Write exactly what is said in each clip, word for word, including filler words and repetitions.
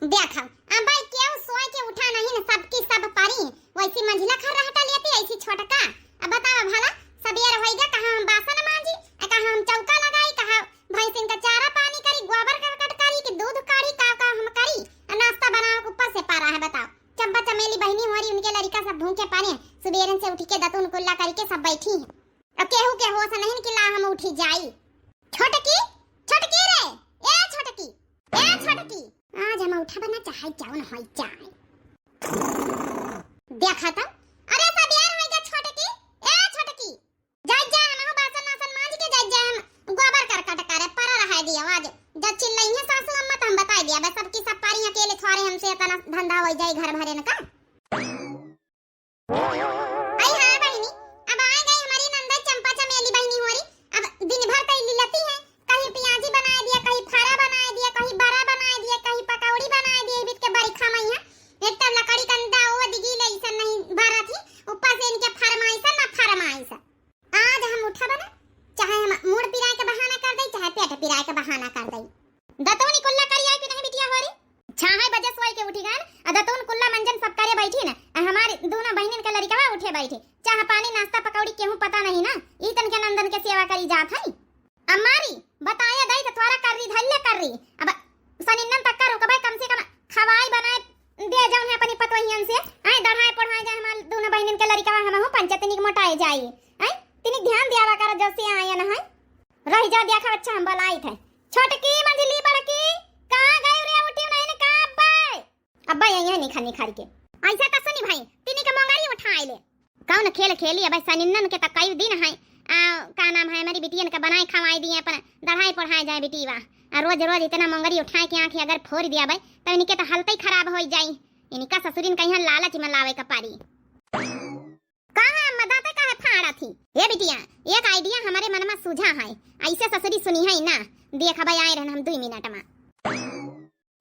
देखा, अब भाई केहू सोए के उठा नहीं न, सबकी सब परी। वैसी मंझिला खर्राटा लेती, ऐसी छोटका। अब बतावा भला, सबेर होइगा, कहाँ हम बासन मांजी, आ कहाँ हम चौका लगाई, कहाँ भैंसिन का चारा पानी करी, गोबर करकट करी कि दूध काढ़ी, का का हम करी? आ नाश्ता बनावे के ऊपर से पारा है, बताओ। चंपा चमेली बहिनी होरी, उनके लड़िका सब भूखे पारे, सुबेरन से उठी के दतुन कुल्ला करी के सब बैठी हैं। अब केहू के होश नहीं कि ला हम उठी जाई। छोटकी, छोटकी रे, ए छोटकी, ए छोटकी। आज हम उठा बना चाहे जौन होई जाए। देखा तो, अरे सबेर होइगा छोटकी, ए छोटकी। जाई जा, हम बासन नासन मांज के जाई जा, हम गोबर करकट करे, परा रहाई दिया आज। जब चिल्लइहे सासू अम्मा तो हम बताई दिया, बस सबकी सब पारी अकेले थोरे हमसे इतना धंधा होई जाई घर भरे न का। आई हाँ बहिनी, अब आ गई हमारी नंदा चंपा चमेली बहिनी होरी। अब दिन भर तई लिलती है, कहीं पियाजी बनाए दिया, कहीं फरा बनाए दिया, कहीं बरा बनाए दिया, कहीं पकौड़ी बनाए दिया, बिट के बरिखा मई है। एक तो लकड़ी कंदा वो दिगी ले ऐसा नहीं भरा थी, ऊपर से इनके फरमाइश ना फरमाइश। आज हम उठब ना, चाहे हम मूड़ पिराए के बहाना कर दई, चाहे पेट पिराए के बहाना कर दई। दतौनी कुल्ला करी आई कि नहीं बिटिया होरी? छाहे बजे सोई के उठी गन, आ दतौन कुल्ला मंजन सब करे बैठी न, आ हमारी दोनों बहिनिन के लड़िकवा उठे बैठे, चाह पानी नाश्ता पकौड़ी केहू पता नहीं ना, ई तन के नंदन के सेवा करी जात है। अम्मारी, बताया दई तो थोड़ा कर रही, धैर्य कर रही। अब सनिन्नन तक का रुकबे, कम से कम खवाई बनाए दे जौन है अपनी पतोहियन से। आए दढ़ाए पढ़ाए जाए हमार दोनों बहिनिन के लड़िकवा, हमहू पंचे तनिक मोटाए जाई। आए तनिक ध्यान दियावा कर जब से आयन है। रही जा देखा, अच्छा हम बलाई थे। छोटकी मंझली बड़की, कहाँ गई रे? उठी नहीं ने का अब्बे? अब्बे यही है निखा निखारी के। ऐसा तो सुनी भाई, तिनी के मोंगरी उठाए ले। कौन खेल खेली? अब सनिन्नन के तो कई दिन है, आ, का नाम है, हमारी बिटियन के बनाए खवाए दिए, अपन दढ़ाई पढ़ाए जाए बिटीवा। आ रोज रोज इतना मोंगरी उठाए के आँखी अगर फोड़ दिया भाई, तो इनके तो हालत ही खराब हो जाई। इनका ससुरिन कहीं लालच में लावे का पारी। कहाँ अम्मा दाँते काहे फाड़ा थी? ए बिटिया, एक idea हमारे मन में सूझा है। ऐसे ससुरी सुनी है ना, देख भाई आए रहन हम दुई मिनट में।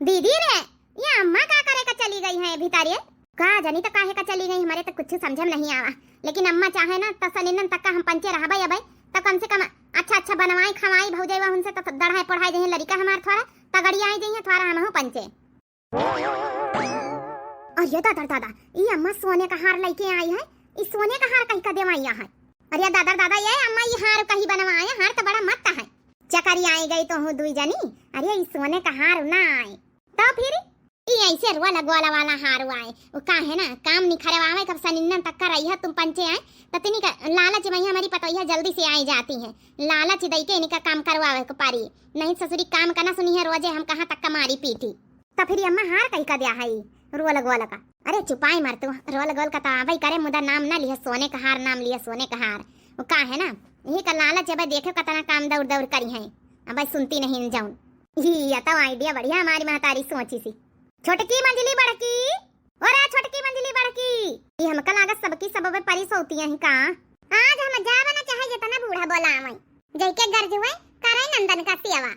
दीदी रे, ये अम्मा का करे का चली गई है भीतरे? का जानी तो काहे का चली गई, हमारे तो कुछ समझ में नहीं आवा। लेकिन अम्मा चाहे ना तो सनिन्नन तक का हम पंचे रहबे अबे, तो कम से कम अच्छा अच्छा बनवाई खवाई भौजैवा उनसे, तो दढ़ाई पढ़ाई जइहे लड़िका हमार थोड़ा तगड़ी आई जइहे, थोड़ा हमहू पंचे। अरे दादा दादा, ई अम्मा सोने का हार लेके आई है, ई सोने का हार कहीं का देवाइया है। अरे दादा दादा, ये अम्मा ई हार कहीं बनवाए, हार तो बड़ा मस्त है। चकरी आई गई तो हूँ दुई जनी। अरे ई सोने का हार ना आए तो फिर ई ऐसे रोल गोल वाला हार आए। वो का है ना, काम निखरवावे कब सनिन्नन तक का रही है तुम पंचे आए, तो तिनी का लालच में ही हमारी पतोहिया जल्दी से आई जाती है। लालच दई के इनका काम करवावे को पारी, नहीं ससुरी काम का ना सुनी है, रोजे हम कहाँ तक का मारी पीटी। तो फिर अम्मा हार कहीं का दिया है ई रोल गोल का? अरे चुपाई मर तू, रोल गोल का तो आवे करे, मुदा नाम ना लिहे सोने का हार, नाम लिहे सोने का हार। वो का है ना, यही का लालच है भाई, देखो कितना काम दौड़ दौड़ करी है। अब भाई सुनती नहीं जाऊन। ही या तो idea बढ़िया हमारी महतारी सोची सी। छोटकी मंझली बड़की, और आ छोटकी मंझली बड़की, ये हमका लागत सबकी सब अबे परी सोती हैं का? आज हम जावे ना चाहे जितना बूढ़ा बोला आवे, जइके गर्ज हुए करे नंदन का सेवा।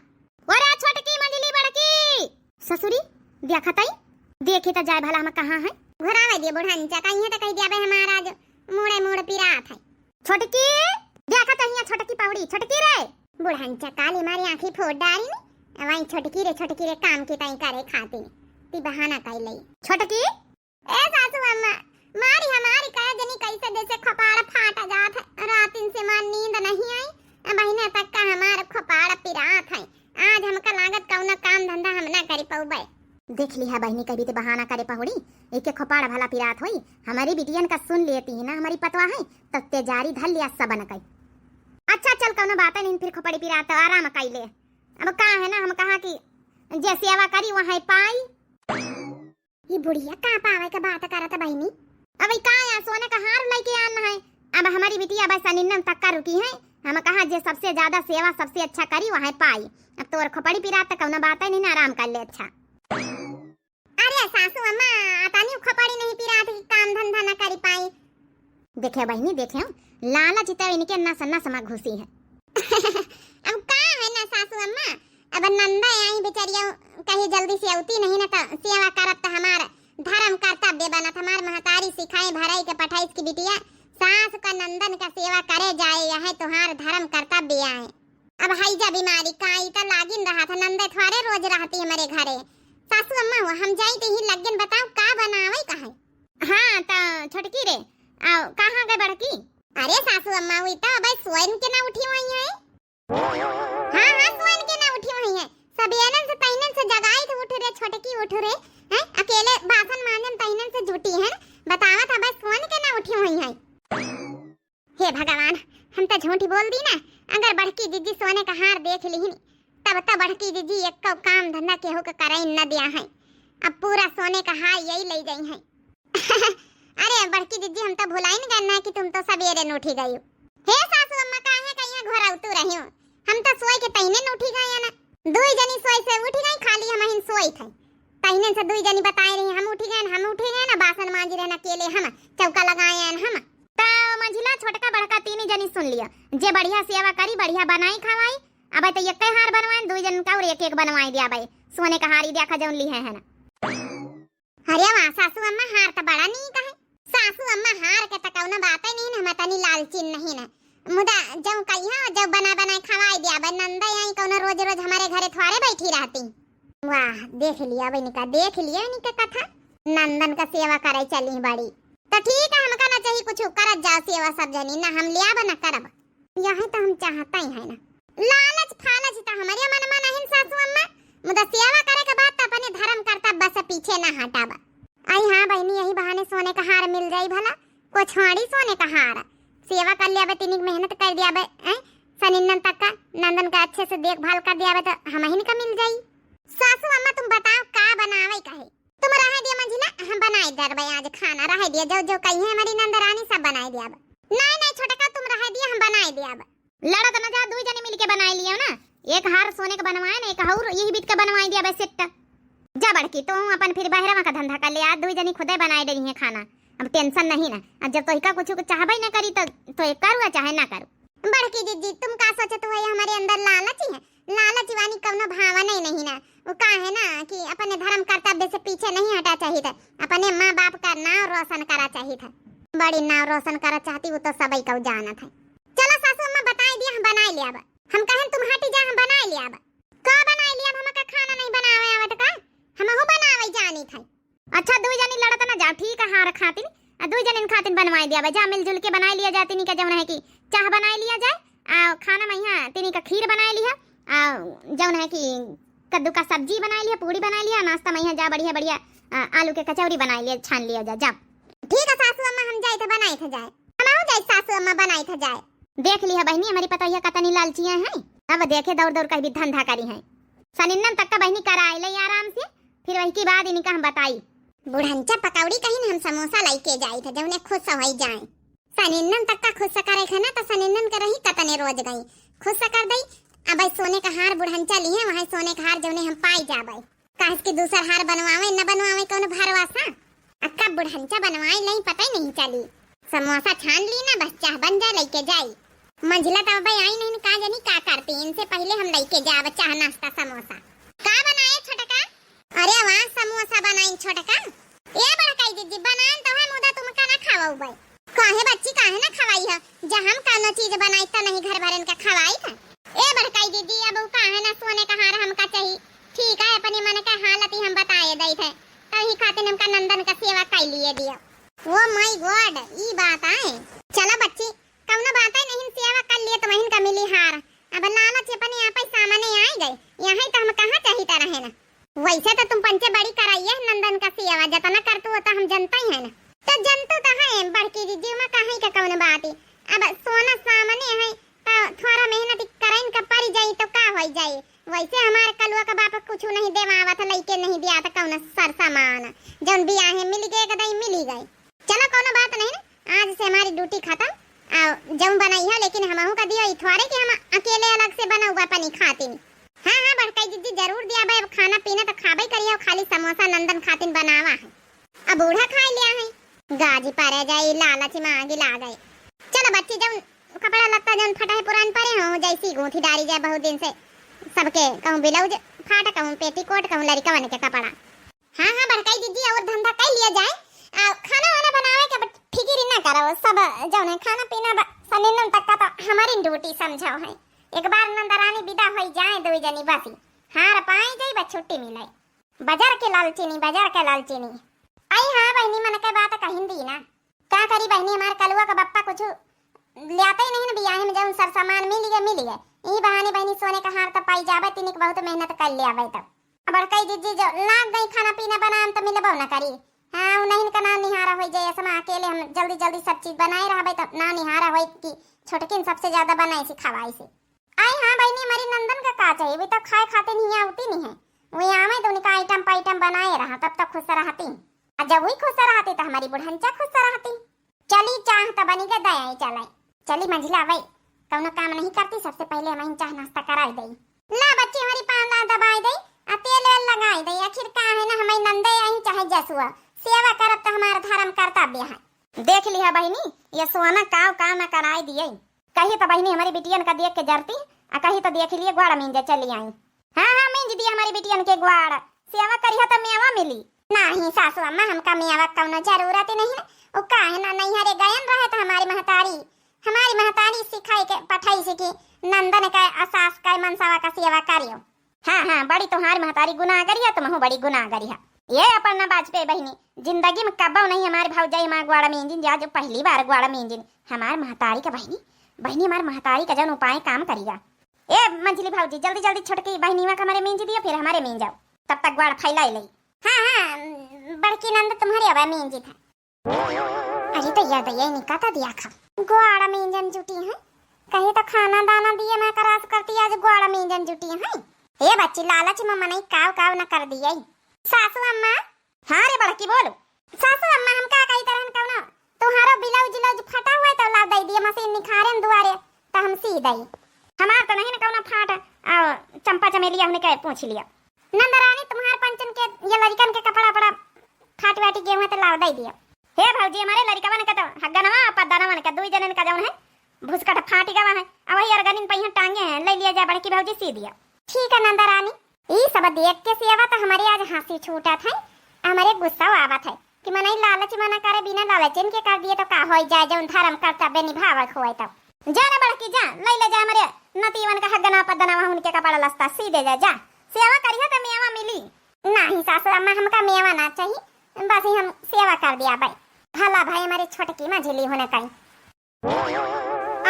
और आ छोटकी मंझली बड़की, ससुरी, देखा तई, देखी तो जाए भला हम कहाँ है। घुरावे दिए बुढ़ंचा, कहीं तो कह दिया बे हमारा आज मूड़े मूड़ पिरात है। छोटकी, देखा तो हियाँ छोटकी पौड़ी, छोटकी रे। बुढ़ंचा काली मारी आँखी फोड़ डारी ने, वहीं छोटकी रे, छोटकी रे काम की तई करे खाती ने, ती बहाना कर लई। छोटकी, ए सासू अम्मा, मारी हमारी कहे जनी कैसे जैसे खपाड़ फाट जात है। रातिन से मार नींद नहीं आई। अब महीने तक का हमार खपाड़ पिरात है। आज हमका लागत कौनो काम धंधा हम ना करी पौबे। देख लिहा बहिनी, कभी ते बहाना करे पहुड़ी, एके खपाड़ भला पिरात होई। हमारी बिटियन का सुन लेती है ना, हमारी पतवा है, तब ते जारी धर लिया सबन कई। अच्छा चल, कौनो बात नहीं, फिर खपड़ी पिरात तो आराम कई ले। अब का है ना, हम कहा कि जे सेवा करी वहाँ पाई। ये बुढ़िया का पावे के बात करत बहिनी? अब ई का या सोने का हार लेके आन है। अब हमारी बिटिया बस अनिन्नम तक का रुकी है। हम कहा जे सबसे ज्यादा सेवा सबसे अच्छा करी वह पाई। अब तोर खोपड़ी पिरात त कौनो बात ही नहीं ना, आराम कर ले। अच्छा। अरे सासू अम्मा, तानी खोपड़ी नहीं पिरात कि काम धंधा ना करी पाई। देखे बहिनी, देखे, लालच तो इनके नस नस में घुसी है। अब का है ना सासू अम्मा, अब नंदा आई बेचारिया, कहीं जल्दी से अवती नहीं ना तो सेवा करब तो हमार धर्म कर्तव्य बनत, हमार महतारी सिखाई भराई के पठाई इसकी बिटिया, सास का नंदन का सेवा करे जाए, यह तुहार धर्म कर्तव्य आए। अब हैजा बीमारी काई त लागिन रहत है, नंदे थोड़े रोज रहती हमरे घरे। सासू अम्मा हो, हम जाई त ही लग्गन, बताओ का बनावे का है? हाँ, त छोटकी रे, आओ, कहाँ गए बड़की? अरे सासू अम्मा हुई त अबे सोइन के ना उठी हुई है। हाँ, हाँ, सोइन के ना उठी हुई है। सबेरन से तहिनन से जगाई थे, उठ रे छोटकी, उठ रे। हैं? अकेले बासन मांजन तहिनन से जुटी है। बतावत अबे सोइन के ना उठी हुई है। हे भगवान, हम त झूठी बोल दी ना। अगर बड़की जिज्जी सोने का हार देख लिहिन, तब त बड़की जिज्जी एक्को काम धंधा केहू के करे न दिया है। अब पूरा सोने का हार यही ले जाई है। अरे बड़की जिज्जी, हम त भुलाइन गए ना कि तुम तो सबेरे न उठी गई हो। हे सासू अम्मा, काहे का यहाँ घोराउतू रही हो? हम त सोए के तहिने न उठी गए ना। दुई जनी सोए से उठी गई, खाली हम हिन सोई थे। तहिने से दुई जनी बताए रही, हम उठी गए, हम उठी गए ना, बासन मांजी रहे ना अकेले हम, चौका लगाए हैं हम। त मंझिला छोटका बड़का तीनी जनी सुन लिया, जे बढ़िया सेवा करी, बढ़िया बनाई खवाई। अबे त एक्के हार बनवाए, दुई जन का और एक एक बनवाई दिया भाई। सोने का हारी देखा जौन ली है, है ना। अरे वाह सासू अम्मा, हार त बड़ा नीक है। सासू अम्मा, हार के त कौनो बाते नहीं न, हम तनी लालची नहीं न। मुदा जब कहिया जब बना बनाए खवाई दिया भाई, नंदा आई कौनो रोज रोज हमारे घरे थोड़े बैठी रहती। वाह, देख लिया बहनी का, देख लिया इनके कथा। नंदन का सेवा करे चली बड़ी। तो ठीक है, हमका ना चाहिए कुछ, करत जाओ सेवा सब जनी, ना हम लियाब ना करब। यही तो हम चाहते ही है ना। लालच फालच तो हमारे मन में नहीं सासू अम्मा, मुदा सेवा करे के बाद तो अपने धर्म कर्तव्य से पीछे ना हटाब। आई हाँ बहनी, यही बहाने सोने का हार मिल जाई भला, कुछ हाड़ी सोने का हार। सेवा कर लिया बे, तिनिक मेहनत कर दिया बे, हैं? सनिन्नन तक का, नंदन का अच्छे से देखभाल कर दिया बे, तो हम ही का मिल जाई। सासू अम्मा तुम बताओ का बनावे का है? तुम रहे दिया मंझिला, हम बनाए दरबे आज खाना, रहे दिया, जो जो कही है हमारी नंद रानी सब बनाए दिया बे। नहीं नहीं छोटका तुम रहे दिया, हम बनाए दिया बे। लड़त न जा, दुई जने मिलके बनाए लियो ना। एक हार सोने का बनवाए ना, एक और यही बीत का बनवाए दिया बे सेट। जा बड़की, तू अपन फिर बहरवा का धंधा कर ले, आज दुई जनी खुदे बनाए डरी है खाना। अब tension नहीं ना, अब जब तोहिका कुछ चाहबे ना करी तो, तो एक करू चाहे ना करू। बड़की दीदी, तुम का सोचत हो, ये हमारे अंदर लालच ही है? लालच वानी कौनो भावना ही नहीं ना। वो का है ना कि अपने धर्म कर्तव्य से पीछे नहीं हटा चाहिए था, अपने माँ बाप का नाम रोशन करा चाहिए था। बड़ी नाम रोशन करा चाहती, वो तो सबई को जानत है। चलो सासू अम्मा, बताई दिया, हम बनाए लियाब। हम कहन तुम हटी जा, हम बनाए लियाब। का बनाए लियाब? हमका खाना नहीं बनावे आवत का? हमहू बनावे जानी थे। अच्छा, दुई जनी लड़त ना जाओ, ठीक है, हार खातिन, आ दुई जनिन खातिन बनवाए दियाब। जा मिलजुल के बनाए लिया जाए, तिनी का जौन है कि चाह बनाए लिया जाए, आ खाना में यहाँ तिनी का खीर बनाए लिया, आ जौन है कि कद्दू का सब्जी बनाए लिया, पूड़ी बनाए लिया, नाश्ता में यहाँ जा बढ़िया बढ़िया, आ, आलू के कचौरी बनाए लिया, छान लिया जा, जा। ठीक है सासू अम्मा, हम जाए थे बनाए थे जाए। हम आऊ जाए सासू अम्मा, बनाए थे जाए। देख लिया बहनी, हमारी पतोहिया कतनी लालचिया है। अब देखे दौड़ दौड़ कहीं भी धंधा करी है। सनिन्नन तक का बहनी कराए ले आराम से, फिर वही के बाद इनका हम बताई। बुढ़ंचा पकौड़ी कहीं हम समोसा लेके जाई थे, जौने खुश हो जाए। सनिन्नन तक का खुश करे थे ना, तो सनिन्नन के रही कतने रोज गई, खुश कर दई। अब सोने का हार बुढ़ंचा लिए, वहाँ सोने का हार जौने हम पाई जाबे। काहे कि दूसर हार बनवावे न बनवावे कौन भरवासा। आ कब बुढ़ंचा बनवाए लई पता ही नहीं चली। समोसा छान ली ना, बस चाह बन जाए, लेके जाई। मंझिला तो अबे आई नहीं, का जानी का करती। इनसे पहले हम लेके जाब चाह नाश्ता समोसा। का बनाए छोटका? अरे वाह, समोसा बनाई छोटका। ए बड़काई दीदी, बनान तो है, मुदा तुमका ना खवाऊ बे। काहे बच्ची, काहे ना खवाई है? जब हम कौनो चीज बनाई त नहीं घर भरन का खवाई था। ए बड़काई दीदी, अब उ काहे ना सोने का हार हमका चाही। ठीक है, अपनी मन के हालत ही हम बताए दई थे, तही खातिर हमका नंदन का सेवा कर लिए दिया। Oh my God, ई बात आए। चलो बच्ची, कौनो बात है नहीं, सेवा कर लिए तो वहीं का मिली हार। अब लालच अपने आप ही सामने आए गए, यहाँ तो हम कहाँ चाहिए रहे ना। वैसे तो तुम पंचे बड़ी कराइए नंदन का सियावा, जतना करतू होता हम जनता ही है ना। तो जनतू तो है बड़की दीदी, में कहे का कौन बात है। अब सोना सामने है तो थोड़ा मेहनत करन का पड़ जाई तो का हो जाई। वैसे हमारे कलुआ का बाप कुछ नहीं देवावत, लइके नहीं दिया था कौन सर सामान। जौन बियाहे मिल गए, कदाई मिल ही गए। चलो कौनो बात नहीं ना, आज से हमारी ड्यूटी खत्म। आ, जौन बनाई है लेकिन हमहू का दियो, ई थोड़े कि हम अकेले अलग से बनाऊ अपनी खातिर। हाँ, हाँ, बड़काई दीदी, जरूर दिया भाई। अब खाना पीना तो खाबे करिए, खाली समोसा नंदन खातिन बनावा है। अब बूढ़ा खाए लिया है, गाजी परे जाई, लालच में आगी लागे। चलो बच्ची, जौन कपड़ा लत्ता जौन फटा है, पुरान परे हो, जैसी गूंथी डारी जाए बहुत दिन से, सबके कहूँ ब्लाउज फाटा, कहूँ पेटीकोट, कहूँ लड़िकवन के कपड़ा। हाँ, हाँ, बड़काई दीदी, और धंधा कर लिया जाए। आ, खाना वाना बनावे के अब फिकिर ना करो, सब जौन है खाना पीना ब-, सनिन्नन तक का तो हमारी ड्यूटी समझो है। एक बार नंदरानी विदा होई जाए, दो जनी बसी, हार पाए जाई, बस छुट्टी मिले। बजर के लालचिनी, बजर के लालचिनी। आई हाँ बहिनी, मन के बात कहिन दी ना। का करी बहिनी, हमार कलुआ का बप्पा कुछ ल्याते ही नहीं ना बियाहे में, जौन सर सामान मिल गए, मिल गए। ई बहाने बहिनी सोने का हार तो पाई जाबे, तिनिक बहुत मेहनत कर ले आवे तब। अब बड़कई जिज्जी जो लाग गई खाना पीना बनान तो मिलबो न करी। हाँ, उन्हीं का नाव निहारा होई जाए, असमा अकेले हम जल्दी जल्दी सब चीज बनाए रहबे तो नाव निहारा होई कि छोटकिन सबसे ज्यादा बनाए से खवाई से। आई हाँ बहिनी, हमारी नंदन का का चाहिए, वे तो खाए खाते नहीं आवती नहीं है। वे आवे तो उनका आइटम पाइटम बनाए रहा, तब तो खुश रहती। आ जब वही खुश रहती तो हमारी बुढ़ंचा खुश रहती। चली, चाह त बनी गए, दे आई, चल आई। चली मंझिला, वही कौनो काम नहीं करती, सबसे पहले हम चाह नाश्ता कराई दई। ला बच्ची, हमारी पाँव ला दबाई दई, आ तेल वेल लगाई दई। आखिर का है ना, हमारी नंदे आई चाहे जसुआ, सेवा करब तो हमारा धर्म कर्तव्य है। देख लिहा बहिनी, ये सोना काव काव न कराई दिए। कही तो बहिनी हमारी बिटियन का देख के जरती, आ कही तो देख लिए ग्वाड़ मींजे चली आई। हाँ, हाँ, मींज दिया हमारी बिटियन के ग्वाड़, सेवा करिहा तो मेवा मिली। नाही सासू अम्मा, हमका मेवा कौनो जरूरत ही नहीं है। उ काहे ना नैहरे गयन रहे तो हमारी महतारी, हमारी महतारी सिखाई के पठाई से कि नंदन का आ सास का मनसावा का सेवा करियो। हाँ, हाँ, बड़ी तुम्हारी महतारी गुनाहगारी है, तुमहू बड़ी गुनाहगारी है। ये अपन ना बाजपेयी बहिनी, जिंदगी में कब्बो नहीं हमारे भौजाई हमारे ग्वाड़ा मींजिन, आज पहली बार ग्वाड़ा मींजिन। हमारे महतारी का बहिनी, बहिनी हमारे महतारी का जौन उपाय काम करिया। ए मंझली भौजी, जल्दी जल्दी छोटकी बहिनीवा का हमारे मींज दियो, फिर हमारे मींज जाओ, तब तक ग्वाड़ फैलाई लई। हाँ, हाँ, बड़की नंद तुम्हारी अब मींजी था। अरे दैया, दैया, इनका तो दिया खा। ग्वाड़ मींजन जुटी है, कहीं तो खाना दाना दिए ना करास करती, आज ग्वाड़ मींजन जुटी है। ए बच्ची, लालच में मनई काव काव न कर दिए। सासू अम्मा। हाँ रे बड़की, बोल। सासू अम्मा, हम का कही तरहन कौनो तुम्हारो ब्लाउज उलाउज फटा हुआ है तो ला दे दिए, मशीन निखारे न दुआरे तो हम सी दई। हमार तो नहीं न कौनो फाट, आ चंपा चमेलिया उनके पूछ लिया। नंदरानी, तुम्हार पंचन के ये लड़िकन के कपड़ा वपड़ा फाट वाटी गए हुए तो लाव दे दिया। हे भौजी, हमारे लड़िकवन के तो हग्गनवा पद्दनवन के दुई जनन का जौन है भुसकट फाटी गवा है, अब वही अरगनिन पहिया टांगे हैं, ले लिया जा बड़की भौजी, सी दिया। ठीक है नंदरानी, ई सब देख के सेवा तो हमारे आज हंसी छूटत है, हमारे गुस्सा आवत है कि मनई लालच मना करे, बिना लालचन के कर दिए तो का होई जाए, जौन धर्म कर्तव्य निभावक होए तब। जा ना बड़की जा, ले ले जा हमारे नतीवन का हगना पदना, वहाँ उनके कपड़ा लस्ता सी दे जा, जा। सेवा करिहा त मेवा मिली। नाही सासू अम्मा, हमका मेवा ना चाहिए, बस ही हम सेवा कर दिया भाई। भला भाई हमारे छोटकी मझिली होने कहीं।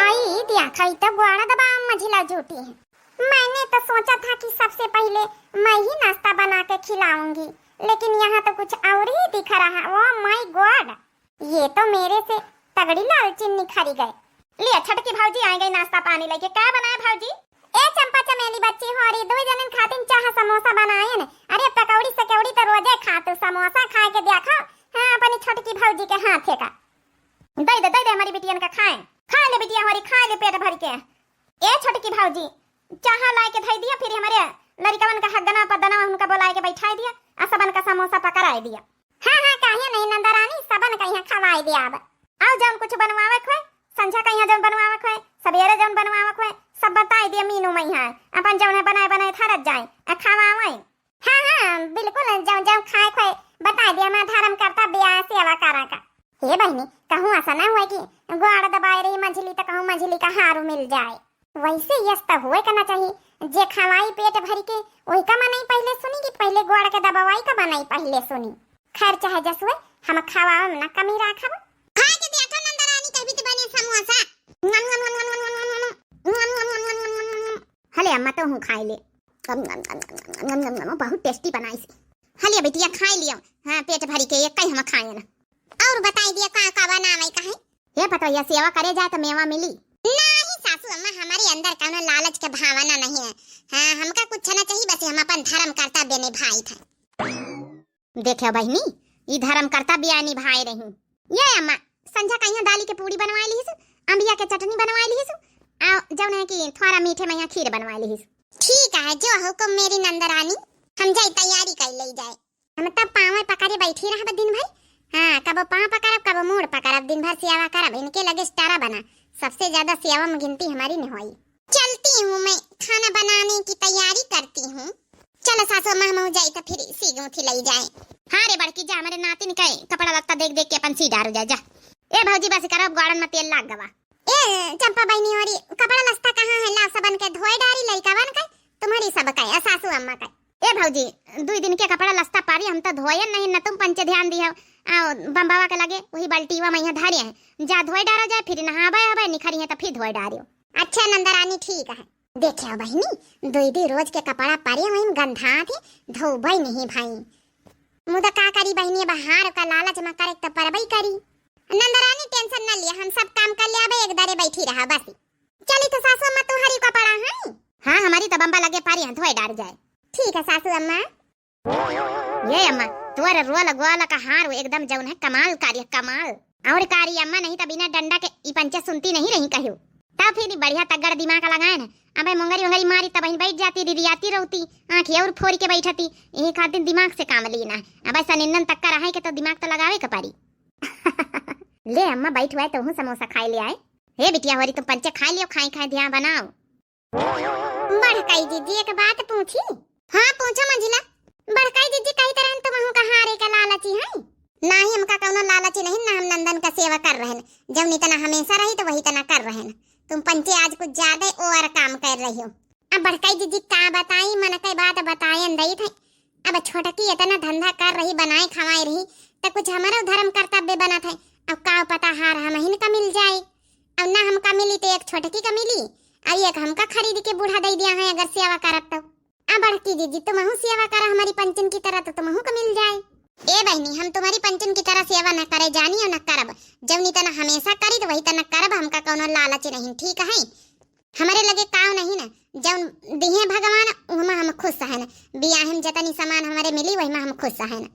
आई देखा, ई तो ग्वाड़ा दबाव मझिला जुटी है। मैंने तो सोचा था कि सबसे पहले मैं ही नाश्ता बना के खिलाऊंगी, लेकिन यहाँ तो कुछ और ही दिख रहा। Oh my God, ये तो मेरे से तगड़ी लालचिन निखरी गए। लिया छोटकी भौजी आ गई नाश्ता पानी लेके। का बनाए भौजी? ए चंपा चमेली बच्ची होरी, दो जनन खातिन चाह समोसा बनाए न। अरे पकौड़ी सकौड़ी तो रोजे खातू, समोसा खाए के देखा। हाँ, अपनी छोटकी भौजी के हाथे का। दे दे, दे दे हमारी बिटियन का खाए। खा ले बिटिया हमारी, खा ले पेट भर के। ए छोटकी भौजी, चाह लाए के धई दिया, फिर हमारे लड़िकवन का हगना पदना उनका बोलाए के बैठाए दिया, आ सबन का समोसा पकड़ाए दिया। हाँ, हाँ, काहे नहीं नंदरानी, सबन का यहाँ खवाए दिया अब। आओ जौन कुछ बनवावे खोए, संझा का यहाँ जौन बनवावे खोए, सवेरे जौन बनवावे खोए, सब बताए दिया मीनू में यहाँ, अपन जौन है बनाए बनाए धरत जाए, आ खवावे। हाँ, हाँ, बिल्कुल, जौन, जौन खाए खोए, बताए दे, हमार धर्म कर्तव्य है सेवा करा का। हे बहिनी, कहूँ ऐसा ना हुआ कि ग्वाड़ दबाए रही मझली, तो कहूँ मझली का हारू मिल जाए। वैसे यस तो हुए का ना चाहिए, जे खवाई पेट भर के, वही का मनई पहले सुनी कि पहले ग्वाड़ के दबवाई का मनई पहले सुनी। खैर, चाहे जस हुए, हम खवावे में ना कमी राखब। खाए के देखो नंदरानी, कभी तो बने समोसा। हले अम्मा, तो हूँ खाए ले। बहुत टेस्टी बनाई से। हलिया बिटिया, खाए लियो। हाँ, पेट भरी के एक ही हम खाए ना। और बताई दिया का का बनावे का है? हे पतोहिया, सेवा करे जाए तो मेवा मिली। नाही सासू अम्मा, हमारे अंदर कौनो लालच के भावना नहीं है। हाँ, हमका कुछ ना चाहिए, बस हम अपन धर्म कर्तव्य निभाई था। देखे बहिनी, ई धर्म कर्तव्य निभाए रही। ये अम्मा, संझा का यहाँ दाली के पूड़ी बनवाए लिहिस, अम्बिया के चटनी बनवाए लिहिस, आ जौन है कि थोड़ा मीठे में यहाँ खीर बनवाए लिहिस। ठीक है, जो हुकुम मेरी नंदरानी, हम जाई तैयारी कर ले जाए। हम तब पाँव पकड़े बैठी रहब दिन भर। हाँ, कबो पाँव पकड़ब, कबो मूड़ पकड़ब, दिन भर सेवा करब, इनके लगे स्टारा बना। सबसे ज्यादा सेवा में गिनती हमारी न होई। चलती हूँ, मैं खाना बनाने की तैयारी करती हूँ। चलो सासू अम्मा, हम जाई तो फिर सी गूंथी लई जाए। हाँ रे बड़की, जा, हमारे नातिन के कपड़ा लत्ता देख देख के अपन सी डारू जा, जा। ए भौजी, बस करब, ग्वाड़न में तेल लाग गवा। ए चंपा बहिनी, होरी कपड़ा लत्ता कहाँ है? ला, सबन के धोए डारी, लइकवन के, तुम्हारी सब के, आ सासू अम्मा के। ए भौजी, दुई दिन के कपड़ा लस्ता पारी, हम तो धोयन नहीं, न तुम पंचे ध्यान दिहो। आओ, बम्बावा के लगे वही बाल्टीवा में यहाँ धरे हैं, जा धोए डारो जाए, फिर नहावे आवे, निखरी है तो फिर धोए डारियो। अच्छा नंदरानी, ठीक है। देखे हो बहिनी, दुई दुई रोज के कपड़ा पारी, वही गंधा थे, धोबे नहीं भाई। मुदा का करी बहिनी, अब हार का लालच में करे तो परबई करी। नंदरानी, tension न लिया, हम सब काम कर ले आवे, एक दारे बैठी रहा बस। चली तो सासू अम्मा, तुहरी कपड़ा है? हाँ, हमारी तो बम्बा लगे पारी हैं, धोए डार जाए। ठीक है सासू अम्मा। ये अम्मा, तोर रोल गोल का हार एकदम जौन है कमाल कारी, कमाल। और कारी अम्मा, नहीं तो बिना डंडा के ई पंचे सुनती नहीं रही कहियो। तब फिर ई बढ़िया तगड़ दिमाग लगाए ना। अबे मुंगरी उंगरी मारी तब बैठ जाती, रिरियाती रहती, आँखें और फोरी के बैठती। यही खातिर दिमाग से काम ली ना। अबे सनिन्नन तक का रहे के तो दिमाग तो लगावे के परी। ले अम्मा, बैठ हुआ है, तोहू समोसा खाए ले आए। हे बिटिया होरी, तुम पंचे खाए लियो, खाए खाए ध्यान बनाओ। बड़काई जीजी, एक बात पूछी? हाँ, पूछो मंझिला। बड़काई जीजी, कही तरह तुमहू का हारे का लालची है? नाही, हमका कौनो लालची नहीं, ना हम नंदन का सेवा कर रहन। जब इतना हमेशा रही तो वही तना कर रहन। तुम पंचे आज कुछ ज्यादा over काम कर रही हो। अब बड़काई जीजी का बताई, मन के बात बतायन दई थे। अब छोटकी इतना धंधा कर रही, बनाए खवाए रही, त कुछ हमरो धर्म कर्तव्य बनत है। अब का पता हार हमहिन का मिल जाए, अब ना हमका मिली तो एक छोटकी का मिली, और एक हमका खरीद के बूढ़ा दे दिया है अगर सेवा करब तो। अब बड़की जीजी तुमहू सेवा करा हमारी पंचन की तरह तो तुमहू का मिल जाए। ए बहनी, हम तुम्हारी पंचन की तरह सेवा न करे जानी और न करब। जब नी तना हमेशा करी तो वही तना करब, हमका कौनो लालच नहीं, ठीक है? हमरे लगे काव नहीं ना, जौन दिहे भगवान, उहमा हम खुश हन। बियाह में जतनी सामान हमरे मिली, वही में हम खुश हन।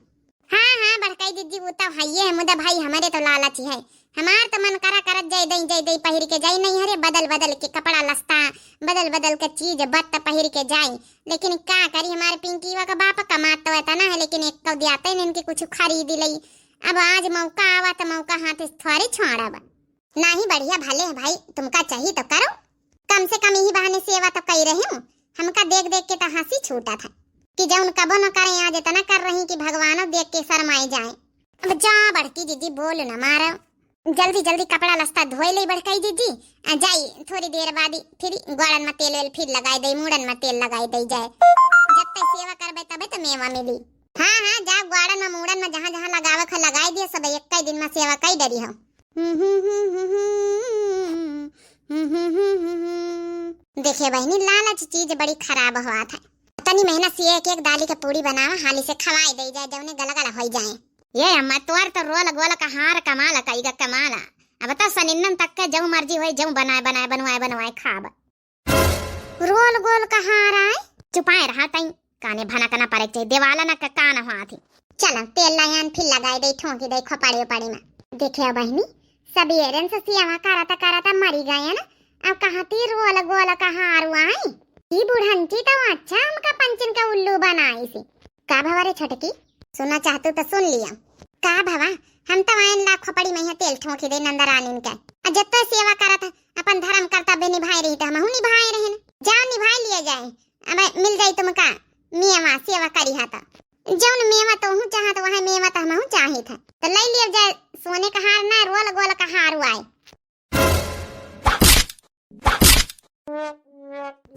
हाँ, हाँ, बड़काई दीदी, वो तो हइये है, मुदा भाई, हमरे तो लालच है। हमार तो मन करा करत जाई दई, जाई दई, पहिर के जाई नहीं हरे, बदल बदल के कपड़ा लस्ता, बदल बदल के चीज बत्त पहिर के जाई। लेकिन का करी, हमारे पिंकीवा का बाप कमात तो इतना है, लेकिन एक कौ दियाते नहीं इनके कुछ खरीद लई। अब आज मौका आवा तो मौका हाथ से थोड़े छोड़ब। नाही, बढ़िया भले है भाई, तुमका चाहिए तो करो, कम से कम यही बहाने सेवा तो कई रही हूँ। हमका देख देख के तो हंसी छूटा था कि जौन कबो न करें, आज इतना कर रही कि भगवानो देख के शर्माए जाए। अब जा बड़की जीजी, बोल न मारो, जल्दी जल्दी कपड़ा लस्ता धोए ले बड़काई जीजी, आ जाई थोड़ी देर बाद ही फिर ग्वाड़न में तेल वेल फिर लगाए दे, मूड़न में तेल लगाए दे जाए। जब तक सेवा करबे तबे तो मेवा मिली। हाँ, हाँ, जा ग्वाड़न में, मूड़न में, जहाँ जहाँ लगावे ख लगाए दिए, सब एक कई दिन में सेवा कई डरी हो। देखिए बहिनी, लालच चीज बड़ी खराब होत है। तनी मेहनत से एक एक दाली के पूड़ी बनावा, हाली से खवाई दे जाए, जौने गलगल होई जाए। ये अम्मा, तोर तो रोल गोल का हार कमाल कईगा, कमाल। अब तो सनिन्नन तक के जौ मर्जी होई, जौ बनाए बनाए, बनवाए बनवाए खाब। रोल गोल का हार आए? चुपाए रहा तई, काने भनक ना पड़े के चाही, देवाला ना का कान हुआ थी। चलो, तेल लायन फिर लगाए दे, ठोंकी दे खोपड़ी उपड़ी में। देखे बहिनी, सबेरन से सेवा करत करत मरी गए ना, अब कहाँ ती रोल गोल का हार आए? ई बुढ़ंची तो अच्छा हमका पंचन का उल्लू बनाई सी। का भवा रे छोटकी, सुना चाहतू तो सुन लिया। का भवा, हम तो आयन ला खोपड़ी में यहाँ तेल ठोंकी दे नंदरानीन के। आ जब तो सेवा करत है, अपन धर्म कर्तव्य निभाए रही तो हमहू निभाए रहन। जाओ निभाए लिया जाए, अब मिल जाई तुमका मेवा, सेवा करी हा तो। जौन मेवा तोहू चाहत वह मेवा तो हमहू चाहित है, तो ले लिया जाए। सोने का हार ना, रोल गोल का हार आए।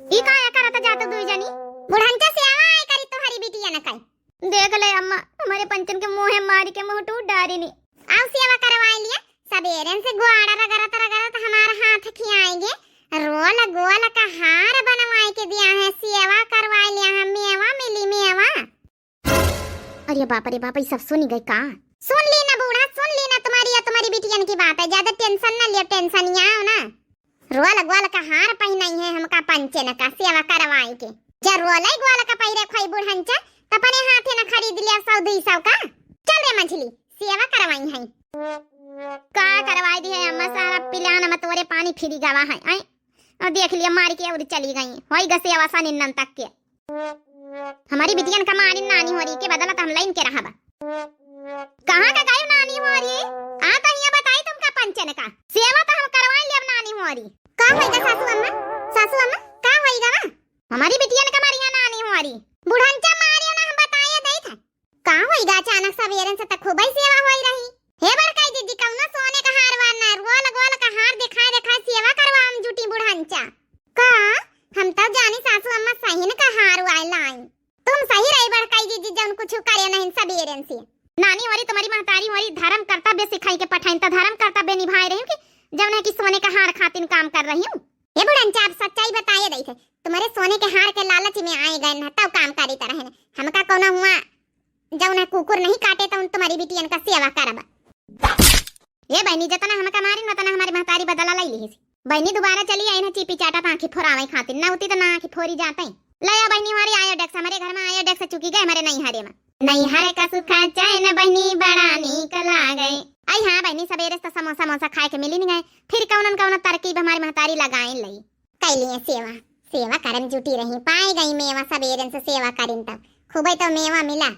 ई का या करत जात दुई जनी? बुढ़ंचा सेवा आए करी तोहरी बिटिया न कई। देख ले अम्मा, हमारे पंचन के मुँहे मारी के मुँह टूट डारी नी। आओ सेवा करवाए लिया, सबेरन से ग्वाड़ा रगड़त रगड़त हमार हाथ खियाएंगे। रोल गोल का हार बनवाए के दिया है, सेवा करवाए लिया है, मेवा मिली मेवा। अरे बाप रे बाप, ई सब सुनी गई का? सुन ली ना बूढ़ा, सुन ली ना, तुम्हारी या तुम्हारी बिटियन की बात है, ज्यादा tension ना लियो, tension यहाँ आओ ना। रोल गोल का हार पहिनाई है हमका पंचन का सेवा करवाई के। जा रोल गोल का पहिरे खोई बुढ़ंचा, त अपने हाथे न खरीद लिया सौ दुई सौ का। चल रे मंझली, सेवा करवाई है। का करवाई दी है अम्मा, सारा पिलान में तोरे पानी फिरी गवा है, आय? और देख लिया मार के और चली गई, होई ग सेवा सनिन्नन तक के। हमारी बिटियन का मारी नानी होरी के बदला तो हम लाइन के रहबा। कहाँ का गई नानी होरी? आ तो यहाँ बताई तुमका पंचन का। सेवा तो हम करवाई लेब नानी होरी। का होइगा सासू अम्मा? सासू अम्मा, का होइगा वा? हमारी बिटियन का मारिया नानी होरी। बुढ़ंचा मारियो ना हम बताया दई था। का होइगा अचानक सबेरन से त खूबई सेवा होई रही। हे बड़काई दीदी, कौनो सोने का हार वार ना, रोल गोल का हार दिखाए दिखाए सेवा करवा हम जुटी बुढ़ंचा। का? हम तो जानी सासू अम्मा सहीन का हार आए लाई। तुम सही रही ताई जीजी जौन कुछ करे नहीं सबेरन से। नानी होरी तुम्हारी महतारी होरी धर्म कर्तव्य सिखाई के पठाइन त धर्म कर्तव्य निभाए रही हूँ कि जौन है कि सोने का हार खातिन काम कर रही हूँ। ये बुढ़न चाप सच्चाई बताए रही थे, तुम्हारे सोने के हार के लालच में आए गए न तब काम करी तरह है। हमका कौन हुआ जौन है कुकुर नहीं काटे तो तुम्हारी बिटियन का सेवा करब। ये बहनी जितना हमका मारिन उतना हमारी महतारी बदला लाई लिहिस। बहनी दोबारा चली आई ना चीपी चाटा आँखी फोरावे खातिर, ना उती तो ना आँखी फोरी जाते। ले आ बहनी हमारी आयोडेक्स, हमारे घर में आयोडेक्स चुकी गए हमारे नैहरे में। नैहर का सुखा चैन बहनी बड़ा नीक लागे। आई हाँ बहनी सबेरे से समोसा मोसा खाए के मिली नहीं गए, फिर कौनन कौन तरकीब हमारी महतारी लगाए लई। कैलिए सेवा, सेवा करम जुटी रही, पाए गई मेवा सबेरन से सेवा करिन तब खूबे तो मेवा मिला।